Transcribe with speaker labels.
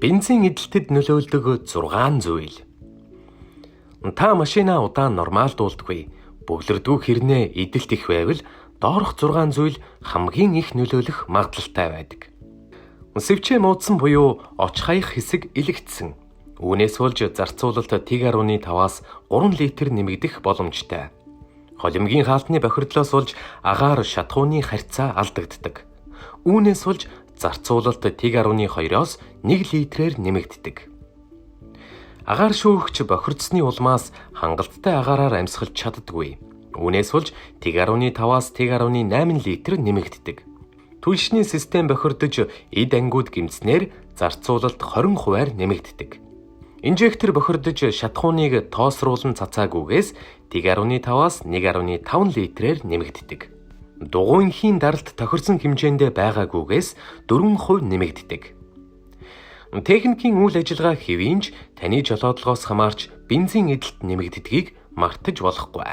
Speaker 1: Бензин эдэлтэд нөлөөлдөг 6 зүйл. Та машинаа удаан нормалдуулдаггүй. Бөглөрдгүү хэрнээ эдэлт их байвал доорх 6 зүйл хамгийн их нөлөөлөх магадлалтай байдаг. Сэвчээ муудсан буюу оч хаях хэсэг илэгдсэн. Үүнээс болж зарцуулалт 1.5-аас 3 литр нэмэгдэх боломжтой. Холимгийн хаалтны бохирдлоос болж агаар шатхууны харьцаа алдагддаг. Үүнээс болж зарцуулалт 1.2-оос 1 литрээр нэмэгддэг. Агаар шүүгч бохирдсны улмаас хангалттай агаараар амьсгалж чаддаггүй. Үүнээс болж 1.5-аас 1.8 литр нэмэгддэг. Түлшний систем бохирдож эд ангиуд гэмтснээр зарцуулалт 20%-аар нэмэгддэг. Инжектор бохирдож шатхууныг тоосруулан цацаагүйгээс 1.5-аас 1.5 литрээр нэмэгддэг. Дугуйнхийн даралт тохирсон хэмжээндээ байгаагүйгээс 4% нэмэгддэг. Техникийн үйл ажиллагаа хэвийн ч таны жолоодлогоос хамаарч бензин эдэлт нэмэгддгийг мартаж болохгүй.